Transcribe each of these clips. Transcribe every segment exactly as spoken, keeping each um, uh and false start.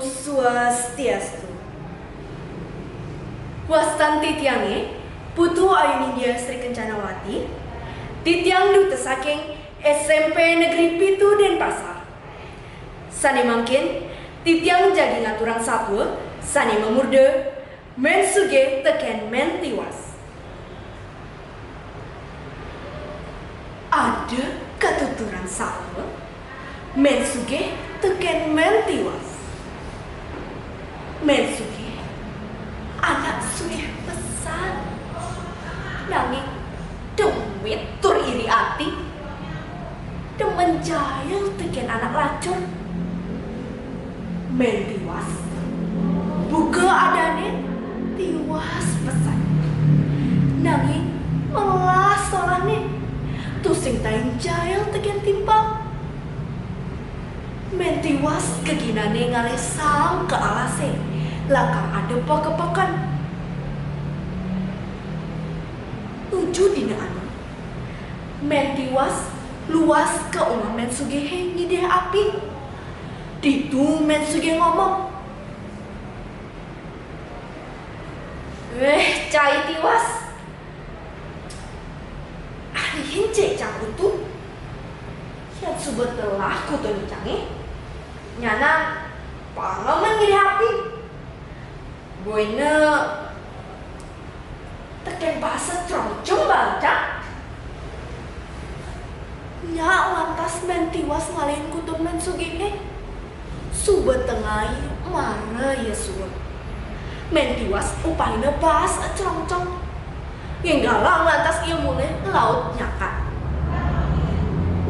Swastiastu. Wastan titiangé, Putu Ayu Nindya Sri Kencanawati, titiang duta saking S M P Negeri Pitu Denpasar. Sané mangkin, titiang jagi ngaturang satua sané mamurda Mén Sugih tekén Mén Tiwas. Ada katuturan satua, Mén Sugih tekén Mén Tiwas. Mén Sugih anak sugih pesan, nanging demit tur iri ati, demen jail tekén anak lacur. Mén Tiwas, buka adané Tiwas pesan, nanging melah solahné, tusing tain jail tekén timpal. Mén Tiwas geginané ngalih saang ka alasé, lakar ada pakepeken. Nuju dina anu, Mén Tiwas luas ka umah Mén Sugihé ngidih api. Ditu Mén Sugih ngomong, "Wéh, cai Tiwas. Arihin cai cang kutu. Yén suba telah kutun icangé, nyanan pangamen ngidih api. Buina tekén basa crongcong bangcang." Nyak lantas Mén Tiwas ngalihin kutun Mén Sugihé. Suba tengai mara ia suud. Mén Tiwas upahina baas crongcong. Ngénggalang lantas ia mulih laut nyakat.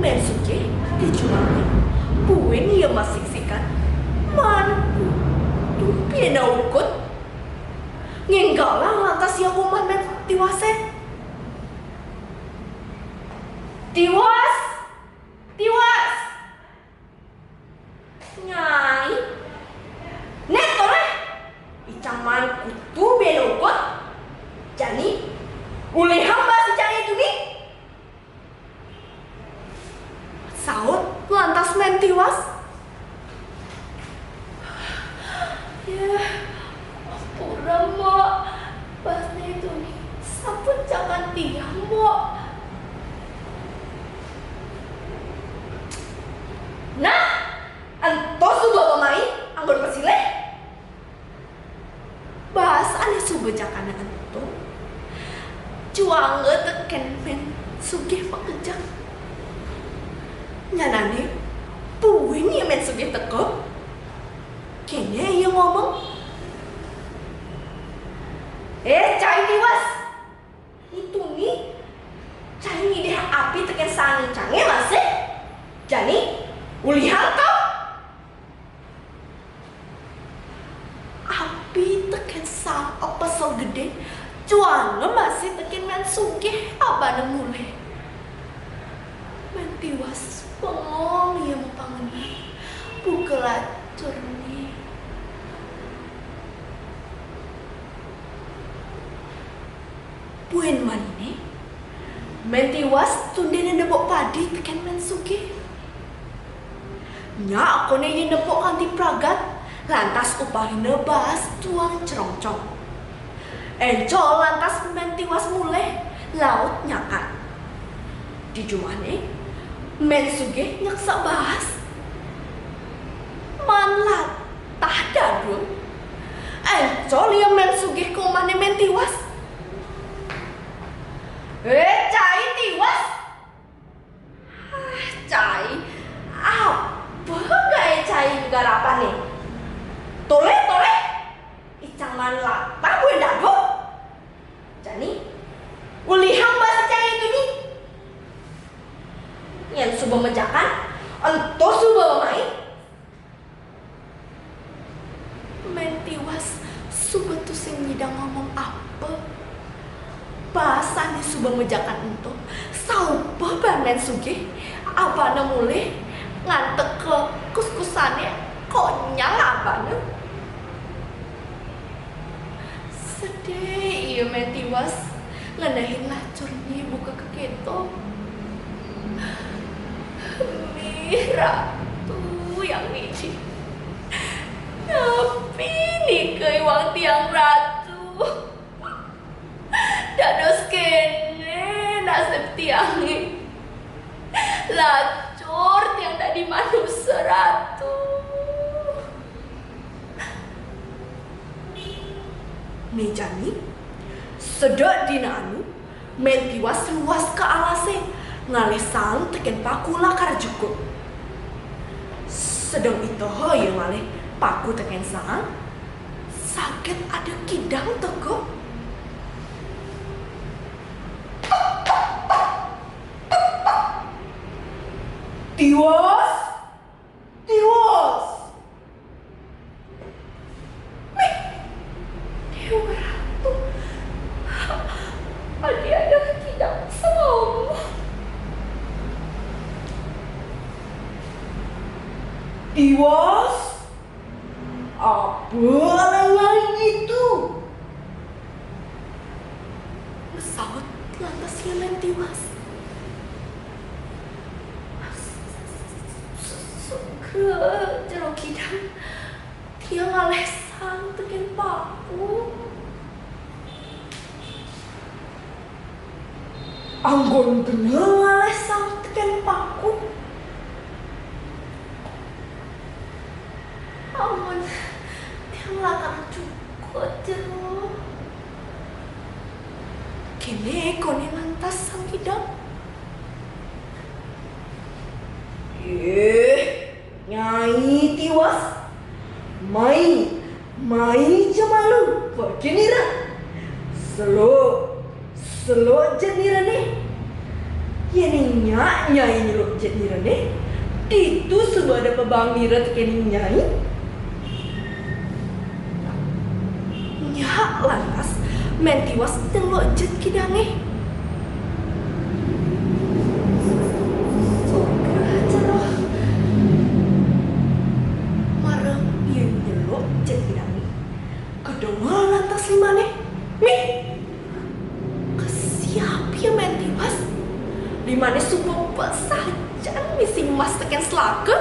Mén Sugih di jumahné, buin ia masiksikan, maan kutu béna ukut. Ngénggalang lantas ia ka umah Mén Tiwasé. "Tiwas! Tiwas!" "Nyai." "Né toléh, icang maan kutu béna ukut. Jani, ulihang baas icangé tuni." Saut lantas Mén Tiwas, "Yéh, ampura, Mbok. Baasné tuni sampun jakan tiang, Mbok." "Nah, ento suba bemain anggon pasilih." Baas ané suba jakané ento juanga tekén Mén Sugih makejang. Nyanané, buin ia Mén Sugih teka, kéné ia ngomong, "Éh, cai Tiwas! Tuni cai ngidih api tekén saang icangé masih. Jani, ulihang to." Api tekén saang apesel gedé juanga masih tekén Mén Sugih abana mulih. Mén Tiwas bengong ia mapangenah, buka lacurné. Buin maniné, Mén Tiwas tundéna nebuk padi tekén Mén Sugih. Nyak koné ia nebuk kanti pragat, lantas upahina baas tuang crongcong. Éncol lantas Mén Tiwas mulih, laut nyakat. Di jumahné, Mén Sugih nyeksek baas. Maan latah dadua. Éncol ia Mén Sugih ka umahné Mén Tiwas. "Éh, cai Tiwas! Ah, cai, apa gaé cai gegarapané? Toléh, toléh! Icang maan latah buin dadua. Jani, ulihang baas icangé tuni. Yén suba majakan, ento suba bemain." Mén Tiwas suba tusing nyidang ngomong apa. Baas ané suba majakan ento saupa baan Mén Sugih, abana mulih nganteg ka kuskusané, konyang abana. Sedih ia Mén Tiwas ngenehin lacurné buka kakéto. "Mih, Ratu Hyang Widhi, Pinike iwang tiang, Ratu. Dados kene nasib tiange. Lacur tiang dadi manusa, Ratu. Mejani, sedek dina anu, Mén Tiwas luas ka alase, ngalih saang teken paku lakar jukut. Sedeng itoha ia ngalih paku teken saang, saget ada kidang teka. Tiwas! Tiwas! Mih, Dewa Ratu. Adi ada kidang saang. Tiwas? Apa alang-alang ditu? Masaut lantas ia Mén Tiwas. Sugra jero kidang, tiang ngalih saang teken paku. Anggon genah ngalih saang teken paku. Amun tiang lakar jukut jero. Kene koné lantas Sang Kidang. Ih, Nyai Tiwas. Mai, mai ja malu, bagi nira. Seluk, seluk jit nirane. Yening nyak Nyai nyeluk jit nirane, ditu suba ada pabang nira tekening Nyai. Nyak lantas Mén Tiwas nyeluk jit kidange. Sugra jero. Mara ia nyeluk jit kidange, kadengel lantas limane. Mih! Kesiap ia Mén Tiwas. Limane suba besajan misi emas teken selaka.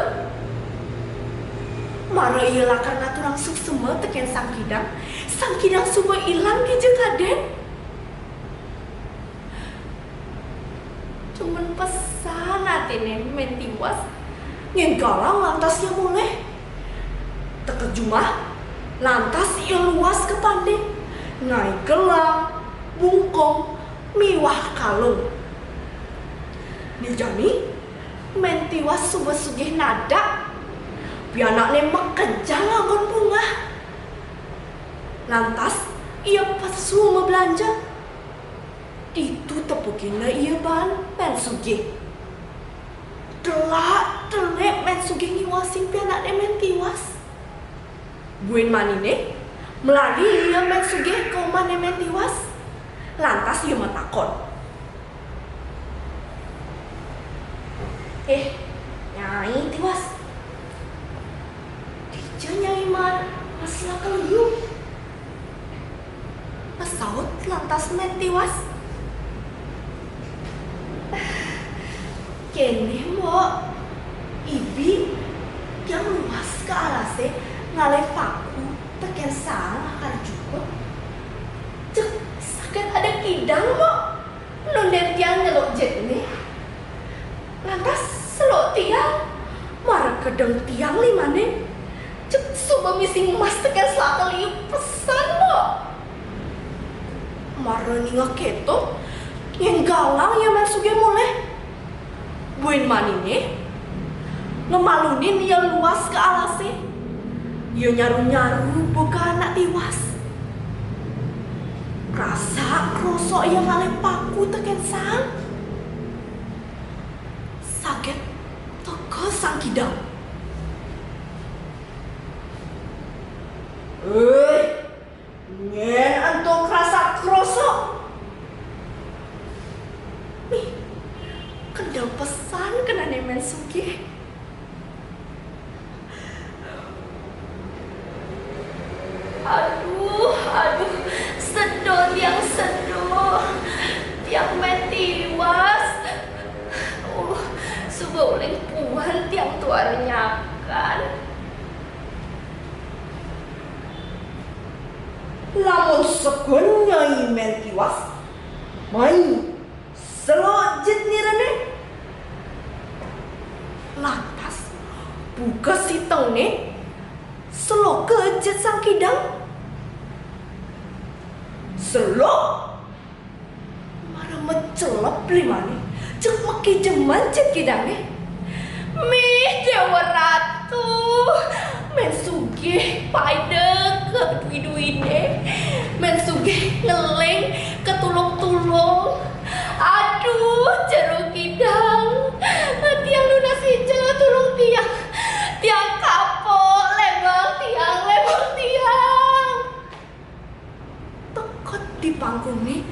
Mara ia lakar ngaturang suksema teken Sang Kidang, Sang Kidang suba ilang dija kaden. Cumen pesan atine Mén Tiwas, nyen galang lantas ia mulih. Teka jumah, lantas ia luas ka pande, ngae gelang, bungkung, miwah kalung. Nijani, Mén Tiwas suba sugih nadak, pianakne makejang anggon bungah. Lantas, ia pesu mablanja. Ditu tepukina ia baan Mén Sugih. Telak-telik Mén Sugih ngiwasin pianakne Mén Tiwas. Buin manine, melali ia Mén Sugih ka umahne Mén Tiwas. Lantas ia matakon. "Eh, Nyai Tiwas. Dija Nyai maan emas selaka liu?" Pasaut lantas Mén Tiwas. "Kene, Mbok. Ibi, tiang luas ka alase ngalih paku teken saang lakar jukut. Cek, saget ada kidang, Mbok. Nunden tiang nyeluk jitne. Lantas seluk tiang, mara kedeng tiang limane. Cek suba misi emas teken selaka liu pesan, Mbok." Mara ningeh keto, nyen galang ia Mén Sugih mulih. Buin manine, ngemalunin ia luas ka alase. Ia nyaru-nyaru buka anak Tiwas. Krasak-krosok ia ngalih paku teken saang. Saget teka Sang Kidang. "Eh, nyen ento krasak-krosok. Mih, kendel pesan kenane Mén Sugih. Aduh, aduh, sedo tiang sedo. Tiang Mén Tiwas. Uh, suba uling puan tiang tuara nyakan." Lamun sekon Nyai Mén Tiwas, mai selok jit nirene. Lantas buka sitengne, seloka jit Sang Kidang. Selok mara macelep limane, jeg makijeman jit kidange. Mih Dewa Ratu, Mén Sugih paida ka duwi-duwine. Mén Sugih ngeling ka tulung-tulung. Aduh, jero kidang. Tiang nunas ija tulung tiang. Tiang kapok, lebang tiang, lebang tiang. Teked di pangkunge,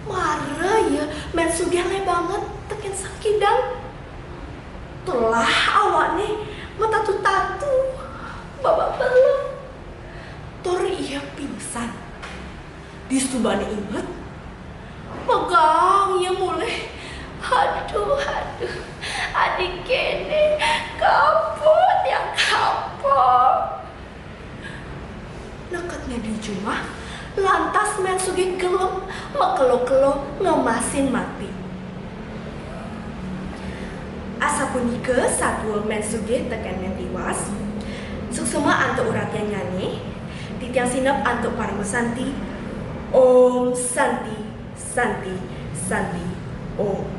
mara ya Mén Sugih lebang tekén Sang Kidang. Telah awakne matatu-tatu, babak belek. Tur iya pingsan. Disubane inget, megang iya mulih. Aduh, aduh, adi kene, kapok, tiang kapok. Neked di jumah, lantas Mén Sugih gelem makelo-kelo ngemasin mati. Asapunika satua Mén Sugih tekén Mén Tiwas. Suksma antuk uratiannyane, titiang sineb antuk Parama Santi. Om Santi, Santi, Santi, Om.